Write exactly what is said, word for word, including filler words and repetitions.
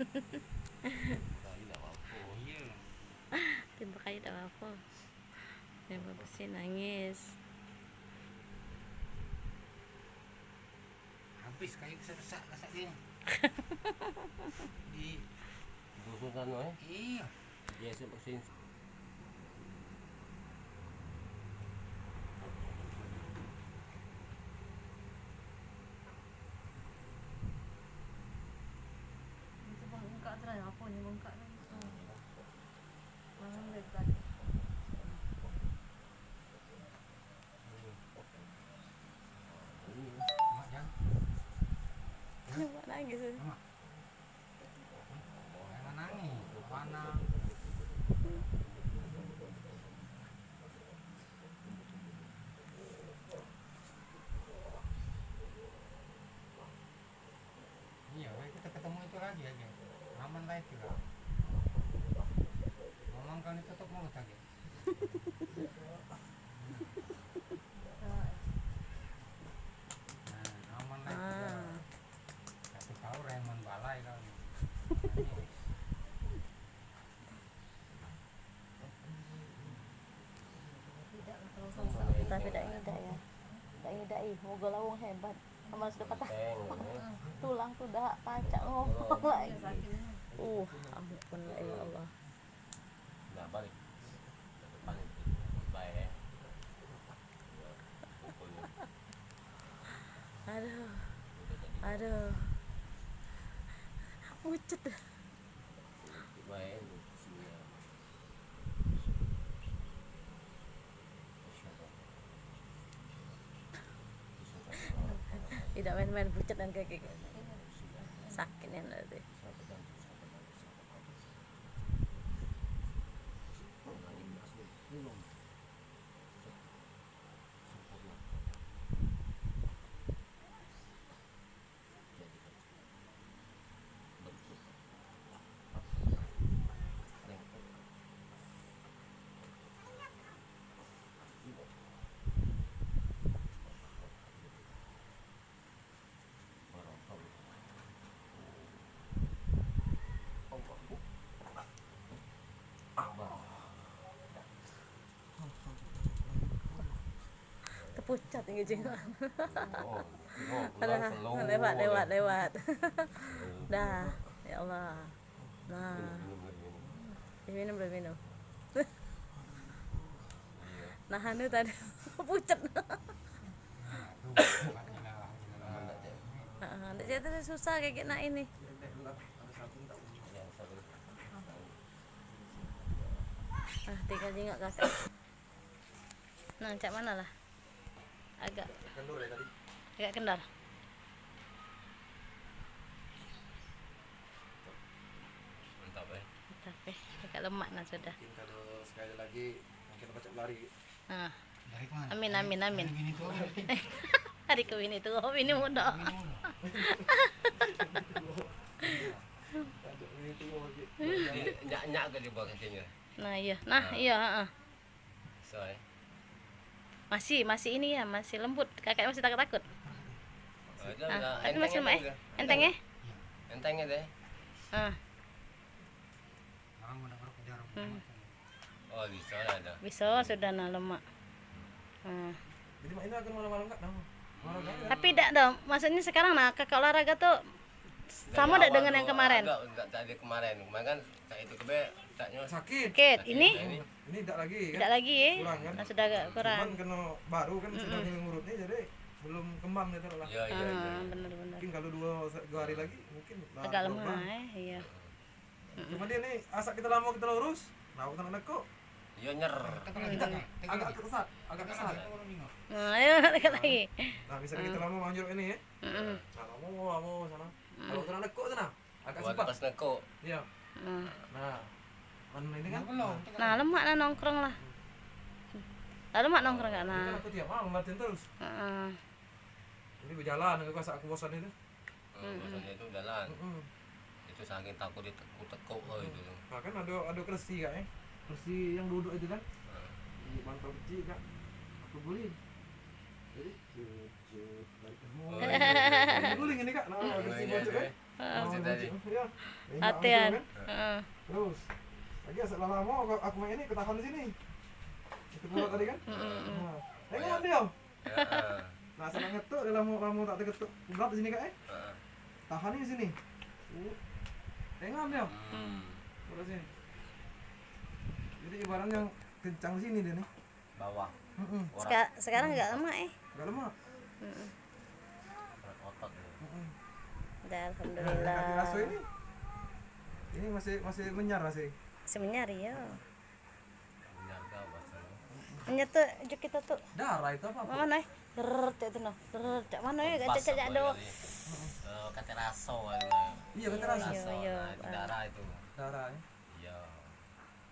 Kayu dak apa-apa. Iyo. Timbak kayu dak apa-apa. Yang bagus sih nangis. Habis kayu besak-besak kasak dia. Di dusun sana, eh? Iyo. Dia esok vaksin. Itu bengkak tu lah, apa ni bengkak tu? Malam dia tadi. Mak, jangan. Mak nangis tu. Mak. Jangan nangis. Mana? Iya, weh, kita ketemu itu lagi aja. Aman lah itu lah. Ngomong kan itu tutup mulut aja. Nah, aman lah itu. Ah. Tapi kau reman balai kau ni. Tapi dak ngidak ya. Dak ngidak ih, moga lawang hebat. Amal sudah patah. Tulang tu dah pacak ngomong lagi. Uh, ampun lah, ya Allah. Nah, balik. Ke depan itu. Baik, eh. Aduh. Aduh. Pucet dah. Tidak main-main pucet dan kaki. Sakit nih nanti. Tepucat tinggi jenggot. Oh, oh, alah, lewat, lewat, lewat. Dah, ya Allah. Nah. Minum, minum, minum. Minum dulu, minum. Nah, anu tadi pucet. Heeh, ndak jadi susah kayak nak ini. Ah, tinggal jingok kakak. Nah, cak mana lah? Agak, kendur ya tadi. Agak kendor. Mantap, eh. Mantap, eh. Agak lemak nah sudah. Mungkin kalau sekali lagi, mungkin pacak lari. Nah. Dari mana? Amin, amin, amin. Dari bini tua. Dari ke bini tua, bini muda. Bini muda. Ajak bini tua lagi. Nyak, nyak ke di bawah kakinya? Nah, iya. Nah, nah. Iya, heeh. Soe. Masih, masih ini ya, masih lembut. Kakak masih takut-takut. Oh, itu ah, enggak, tapi masih enteng, lemak, eh. Enteng, eh? Enteng itu, eh? Ah. Hmm. Oh, bisa lah ada. Bisa, sudah nah lemak. Ah. Jadi, Mak, ini akan malam-malam, Kak, nah. Malam-malam. Tapi dak dah, maksudnya sekarang nah, kakak olahraga tuh sama dak dengan yang kemaren? Enggak, enggak, enggak ada kemaren. Kemaren kan tak itu kebe, tak nyos. Sakit. Sakit. Ini? Nah, ini. Ini dak lagi, kan? Dak lagi, eh. Kurang, kan? Nah, sudah agak kurang. Cuman kena baru, kan, sudah mulai ngurut ni, jadi belum kembang dia tu lah. Iya, iya, iya. Ah, bener, bener. Mungkin kalau dua, dua hari lagi, mungkin lah agak lemah, eh, iya. Cuma dia ni, asak kita lama kita lurus, nah, awak kena nekuk. Iya, nyer. Agak kesat, agak kesat. Nah, ayo, dekat lagi. Nah, misalnya kita lama manjur ini ya. Heeh. Nah, lama, lama sana. Kalau kena nekuk sana, agak simpang. Pas nekuk. Iya. Nah. Nah, kan ini kan. Nah, lemak lah nongkrong lah. Lah lemak nongkrong kan, nah. Kita tiap malam latihan terus. Heeh. Jadi berjalan, aku rasa aku bosan itu. Hmm, bosannya itu jalan. Mm-mm. Itu saking takut ditekuk-tekuk, oh, itu. Nah, kan ada, ada keresi, Kak, eh. Keresi yang duduk itu kan. Hmm. Di bantal kecil, Kak. Aku beli. Oh, iya, iya, iya. Guling ini, Kak. Nah, oh, iya, iya. Heeh. Latihan. Heeh. Terus lagi asal lama aku, aku main ini ketahan di sini. Ikut bola tadi kan? Heeh. Nah, tengok dia. Heeh. Nah, asal ngetuk dia lama, lama tak terketuk. Berat di sini, Kak, eh? Heeh. Tahan di sini. Uh. Tengok dia. Hmm. Berat sini. Jadi ibaratnya kencang sini dia nih. Bawah. Heeh. Seka-, sekarang agak lemak, eh. Agak lemak. Heeh. Berat otot dia. Heeh. Dah, nah, alhamdulillah. Kaki raso ini. Ini masih, masih menyar masih. Masih menyar, iya. Menyar gawat, eh. Menyar tu, juk kita tu. Darah itu apa? Mana, eh? Rrrr, cak tu nah. Rrrr, cak mana, eh? Cak, cak, cak, do. Eh, kaki raso, eh. Iya, kaki raso. Iya, iya. Nah, itu darah itu. Darah, eh.